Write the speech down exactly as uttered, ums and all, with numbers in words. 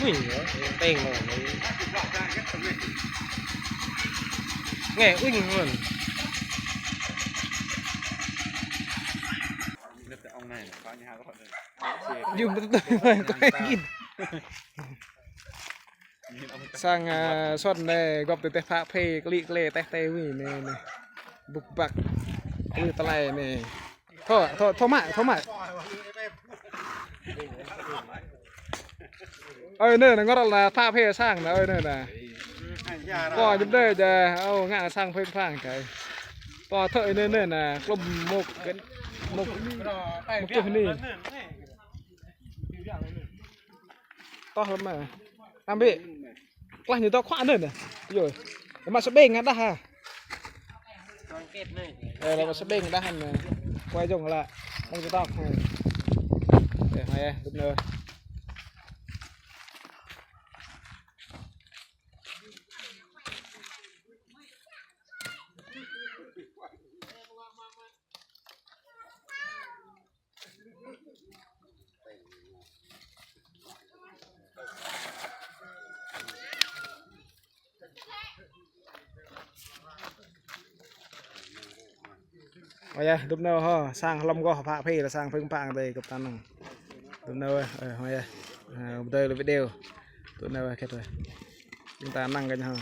Ui, teng lo. Nghe uinh luôn. Dùng từ từ có ai nhìn. Sang, à, xuân này góp từ tết phạ phê, kli kli tết tê ui này này. Bục bạc. Ui tao này này. Thôi, thôi, thôi mãi, thôi mãi. Ơi, nơi này ngó là phạ phê sang nè, ơi, nơi nè. Có giúp đỡ chả, ô, ngã sang phê phang cái. Có thợ nơi, nơi nè, klub một cái, một, một chút này. Toh lắm mà. Năm bệ. Klah như tao khóa nơi nè. Rồi. Mà sao bên ngã đá ha. Ê, là mà sao bên đá hẳn nè. Quay dòng là. Không cho tao. Ê, hay ê, đúng rồi. Ôi da, đúp nâu ho, sang lom gó phạ phê là sang phưng phạ đây cặp ta năng. Đúp nâu, ơ, ôi da. Ơ, đây là video. Đúp nâu, kết rồi. Chúng ta năng cái nhau.